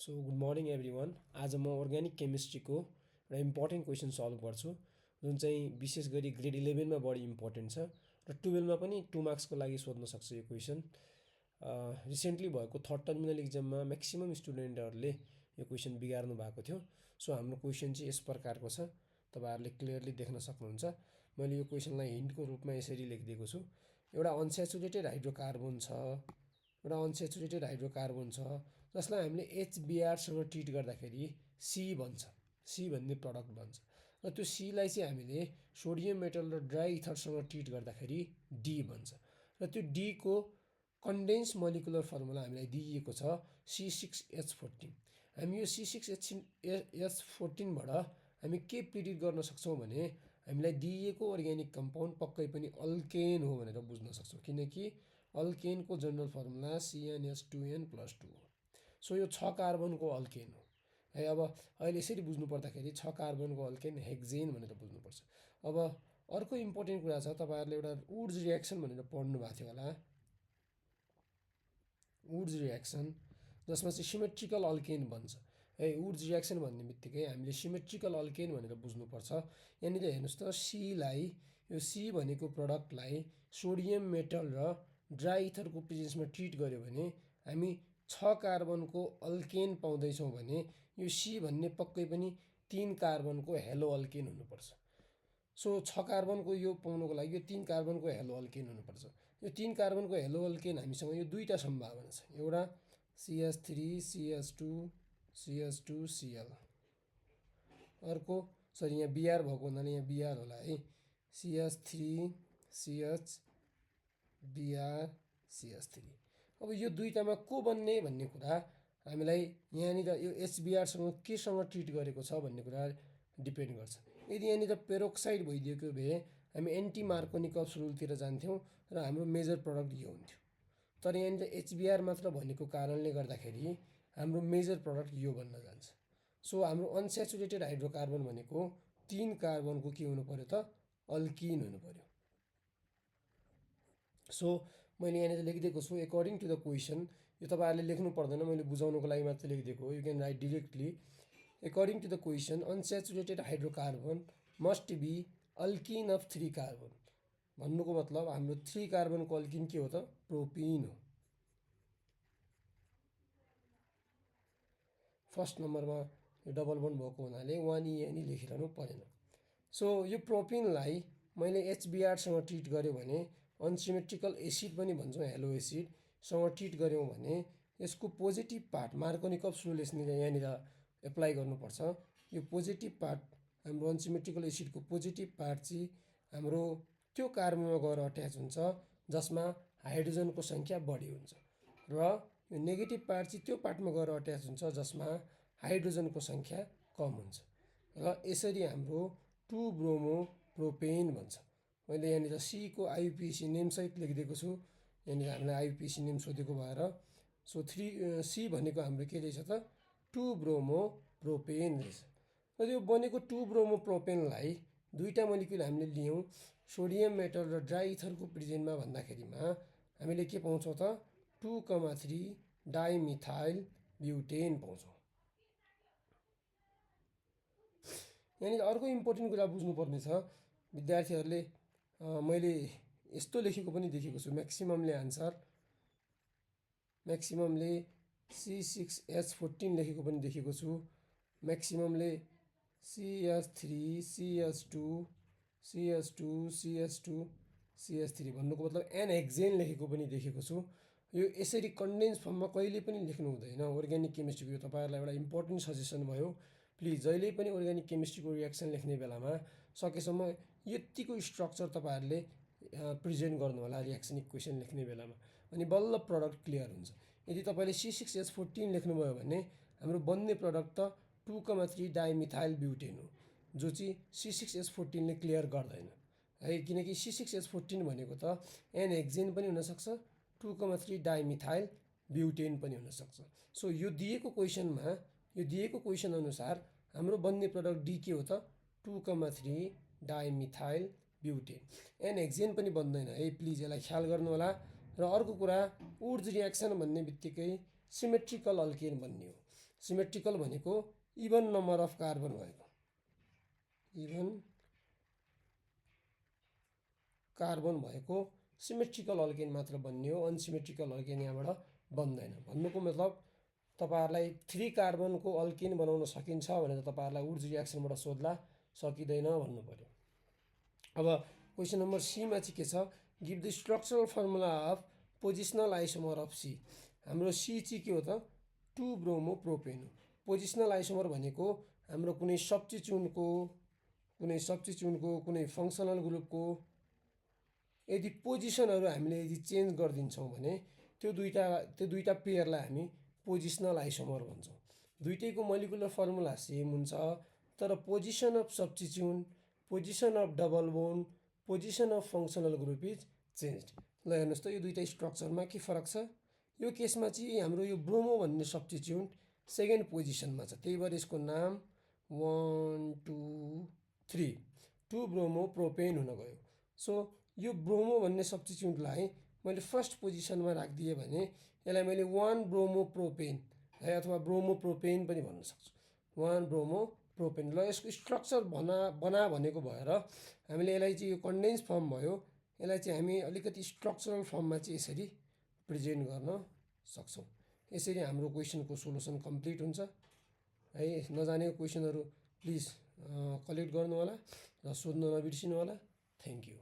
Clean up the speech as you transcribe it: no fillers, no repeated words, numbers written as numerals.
So good morning every one. आज म organic केमिस्ट्रीको एउटा इम्पोर्टेन्ट क्वेसन सल्भ गर्छु जुन चाहिँ विशेष गरी ग्रेड 11मा बढी इम्पोर्टेन्ट छ र 12मा पनि 2 मार्क्सको लागि सोध्न सक्छ यो क्वेसन। रिसेन्टली भएको थर्ड टर्मिनल इक्जाममा म्याक्सिमम स्टुडेन्टहरूले यो क्वेसन बिगार्नु भएको थियो। सो हाम्रो क्वेसन चाहिँ यस प्रकारको छ, तपाईँहरूले क्लियरली देख्न सक्नुहुन्छ। मैले यो क्वेसनलाई हिन्टको रूपमा यसरी लेखिदिएको छु। एउटा अनस्याचुरेटेड हाइड्रोकार्बन छ, एउटा अनस्याचुरेटेड हाइड्रोकार्बन छ जसलाई हामीले HBrसँग ट्रिट गर्दाखेरि सी भन्छ, सी भन्ने प्रडक्ट भन्छ। र त्यो सीलाई चाहिँ हामीले सोडियम मेटल र ड्राई इथरसँग ट्रिट गर्दाखेरि डी भन्छ। र त्यो डीको कन्डेन्स मोलिकुलर फर्मुला हामीलाई दिइएको छ C6H14। हामी यो C6H14बाट हामी के प्रिडिक्ट गर्न सक्छौँ भने हामीलाई दिइएको अर्ग्यानिक कम्पाउन्ड पक्कै पनि अल्केन हो भनेर बुझ्न सक्छौँ, किनकि अल्केनको जनरल फर्मुला CnH2n+2 हो। सो यो 6 कार्बनको अल्केन हो है। अब अहिले यसरी बुझ्नु पर्दाखेरि 6 कार्बनको अल्केन हेक्जेन भनेर बुझ्नुपर्छ। अब अर्को इम्पोर्टेन्ट कुरा छ, तपाईँहरूले एउटा वुड्स रियाक्सन भनेर पढ्नु भएको थियो होला, वुड्स रियाक्सन जसमा चाहिँ सिमेट्रिकल अल्केन भन्छ है। वुड्स रियाक्सन भन्ने बित्तिकै हामीले सिमेट्रिकल अल्केन भनेर बुझ्नुपर्छ। यहाँनिर हेर्नुहोस् त, सीलाई यो सी भनेको प्रडक्टलाई सोडियम मेटल र ड्राई इथरको प्रेजेन्समा ट्रिट गर्यो भने हामी 6 कार्बनको अल्केन पाउँदैछौँ भने यो सी भन्ने पक्कै पनि 3 कार्बनको हेलो अल्केन हुनुपर्छ। सो 6 कार्बनको यो पाउनुको लागि यो 3 कार्बनको हेलो अल्केन हुनुपर्छ। यो 3 कार्बनको हेलो अल्केन हामीसँग यो दुईवटा सम्भावना छ, एउटा CH3CH2CH2Cl, अर्को सरी यहाँ Br भएको हुनाले यहाँ Br होला है, CH3CHBrCH3। अब यो दुईटामा को बन्ने भन्ने कुरा हामीलाई यहाँनिर यो HBrसँग केसँग ट्रिट गरेको छ भन्ने कुरा डिपेन्ड गर्छ। यदि यहाँनिर पेरोक्साइड भइदिएको भए हामी एन्टी मार्कोनिकप्स रुलतिर जान्थ्यौँ र हाम्रो मेजर प्रडक्ट यो हुन्थ्यो। तर यहाँनिर HBr मात्र भनेको कारणले गर्दाखेरि हाम्रो मेजर प्रडक्ट यो बन्न जान्छ। सो हाम्रो अनस्याचुरेटेड हाइड्रोकार्बन भनेको 3 कार्बनको के हुनु पर्यो त, अल्किन हुनु पर्यो। सो मैले यहाँनिर लेखिदिएको छु एकर्डिङ टु द क्वेसन। यो तपाईँहरूले लेख्नु पर्दैन, मैले बुझाउनुको लागि मात्र लेखिदिएको हो। You can write directly according to the question unsaturated hydrocarbon must be alkene of 3 carbon। भन्नुको मतलब हाम्रो 3 कार्बनको अल्किन के हो त, प्रोपिन हो। फर्स्ट नम्बरमा यो डबल बन्ड भएको हुनाले 1EN लेखिरहनु परेन। सो यो प्रोपिनलाई मैले HBrसँग ट्रिट गर्यो भने अनसिमेट्रिकल एसिड पनि भन्छौँ, हेलो एसिडसँग ट्रिट गऱ्यौँ भने यसको पोजिटिभ पार्ट मार्कोनिकप्स रुल यहाँनिर एप्लाई गर्नुपर्छ। यो पोजिटिभ पार्ट हाम्रो अनसिमेट्रिकल एसिडको पोजिटिभ पार्ट चाहिँ हाम्रो त्यो कार्बनमा गएर अट्याच हुन्छ जसमा हाइड्रोजनको सङ्ख्या बढी हुन्छ, र यो नेगेटिभ पार्ट चाहिँ त्यो पार्टमा गएर अट्याच हुन्छ जसमा हाइड्रोजनको सङ्ख्या कम हुन्छ, र यसरी हाम्रो 2-ब्रोमो प्रोपेन भन्छ। मैले यहाँनिर सीको IUPAC नेमसहित लेखिदिएको छु, यहाँनिर हामीलाई IUPAC नेम सोधेको भएर। सो 3C भनेको हाम्रो के रहेछ त, 2-ब्रोमो प्रोपेन रहेछ। र यो बनेको 2-ब्रोमो प्रोपेनलाई दुईवटा मोलिक्युल हामीले लियौँ सोडियम मेटल र ड्राई इथरको प्रेजेन्टमा भन्दाखेरिमा हामीले के पाउँछौँ त, 2,3 डाइमिथाइल ब्युटेन पाउँछौँ। यहाँनिर अर्को इम्पोर्टेन्ट कुरा बुझ्नुपर्ने छ विद्यार्थीहरूले, मैले यस्तो लेखेको पनि देखेको छु, म्याक्सिममले आन्सर म्याक्सिममले C6H14 लेखेको पनि देखेको छु, म्याक्सिममले CH3CH2CH2CH2CH3 भन्नुको मतलब एन हेक्जेन लेखेको पनि देखेको छु। यो यसरी कन्डेन्स फर्ममा कहिले पनि लेख्नु हुँदैन अर्ग्यानिक केमिस्ट्रीको। यो तपाईँहरूलाई एउटा इम्पोर्टेन्ट सजेसन भयो। प्लिज जहिले पनि अर्ग्यानिक केमिस्ट्रीको रियाक्सन लेख्ने बेलामा सकेसम्म यतिको स्ट्रक्चर तपाईँहरूले प्रेजेन्ट गर्नु होला रियाक्सन इक्वेसन लेख्ने बेलामा, अनि बल्ल प्रडक्ट क्लियर हुन्छ। यदि तपाईँले C6H14 लेख्नुभयो भने हाम्रो बन्ने प्रडक्ट त 2,3 डाइमिथाइल ब्युटेन हो, जो चाहिँ C6H14 ले क्लियर गर्दैन है, किनकि C6H14 भनेको त एन हेक्जेन पनि हुनसक्छ, 2,3 डाइमिथाइल ब्युटेन पनि हुनसक्छ। सो यो दिएको क्वेसन अनुसार हाम्रो बन्ने प्रडक्ट डी के हो त, 2,3 डाइमिथाइल ब्युटेन। एन हेक्जेन पनि बन्दैन है, प्लिज यसलाई ख्याल गर्नु होला। र अर्को कुरा, वुड्स रियाक्सन भन्ने बित्तिकै सिमेट्रिकल अल्केन बन्ने हो। सिमेट्रिकल भनेको इभन नम्बर अफ कार्बन भएको, इभन कार्बन भएको सिमेट्रिकल अल्केन मात्र बन्ने हो, अनसिमेट्रिकल अल्केन यहाँबाट बन्दैन। भन्नुको मतलब तपाईहरुलाई 3 कार्बनको अल्केन बनाउन सकिन्छ भनेर तपाईहरुलाई वुड्स रिएक्सनबाट सोध्ला सकिँदैन भन्नु पर्यो। अब क्वेशन नम्बर सी मा चाहिँ के छ, give the structural formula of positional isomer of C. हाम्रो सी चाहिँ के हो त, 2 ब्रोमो प्रोपेन हो। पोजिसनल आइसोमर भनेको हाम्रो कुनै सब्स्टिट्युन्टको कुनै फङ्सनल ग्रुपको यदि पोजिसनहरू हामीले यदि चेन्ज गरिदिन्छौँ भने त्यो दुईटा पेयरलाई हामी पोजिसनल आइसोमर भन्छौँ। दुईटैको मोलिकुलर फर्मुला सेम हुन्छ, तर position of substituent, position of double bond, position of functional group is change. ल हेर्नुहोस् त यो दुईटा स्ट्रक्चरमा के फरक छ। यो केसमा चाहिँ हाम्रो यो ब्रोमो भन्ने सब्स्टिट्युन्ट सेकेन्ड पोजिसनमा छ, त्यही भएर यसको नाम 1 2 3 2 ब्रोमो प्रोपेन हुन गयो। सो यो ब्रोमो भन्ने सब्स्टिट्युन्टलाई मैले फर्स्ट पोजिसनमा राखिदिएँ भने यसलाई मैले 1 ब्रोमो प्रोपेन है अथवा ब्रोमो प्रोपेन पनि भन्न सक्छु, 1 ब्रोमो प्रोपेन। ल यसको स्ट्रक्चर बना भनेको भएर हामीले यसलाई चाहिँ यो कन्डेन्स फर्म भयो, यसलाई चाहिँ हामी अलिकति स्ट्रक्चरल फर्ममा चाहिँ यसरी प्रेजेन्ट गर्न सक्छौँ। यसरी हाम्रो क्वेसनको सोलुसन कम्प्लिट हुन्छ है। नजानेको क्वेसनहरू प्लिज कलेक्ट गर्नु होला र सोध्न नबिर्सिनु होला। Thank you.